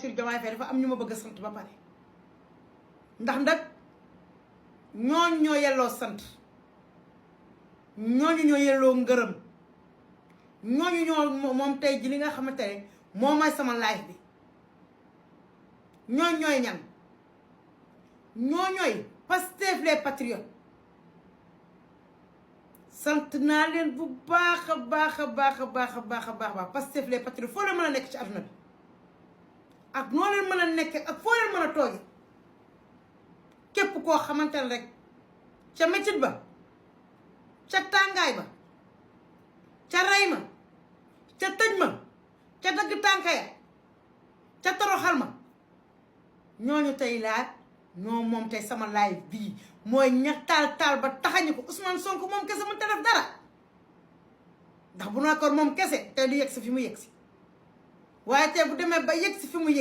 Bassirou Diomaye Faye dafa am ñu ma bëgg a sant ba pare ndax nag ñooñu ñoo yelloo sant ñooñu ñoo yelloo ngërëm ñooñu ñoo moom tey ji li nga xamante ne moo may sama live bi ñooy ñan ñooy Pastef les patriotes sant naa leen bu baax a baax a baax a baax a baax a baax Pastef les patriotes foo leen mën a nekk ci àdduna bi ak noo leen mën a nekk ak foo leen mën a tooge képp koo xamante ne rek ca métit ba ca tàngaay ba ca rey ma ca tëj ma ca dagg tànka ya ca toroxal ma ñooñu tey laa ñoo moom tey sama live bii mooy ña taal ba taxañu ko Ousmane Sonko moom kese mënta def dara ndax bu nekkoon moom kese tey du yegg si fi mu yegg si waaye tey bu demee ba yegg si fi mu yegg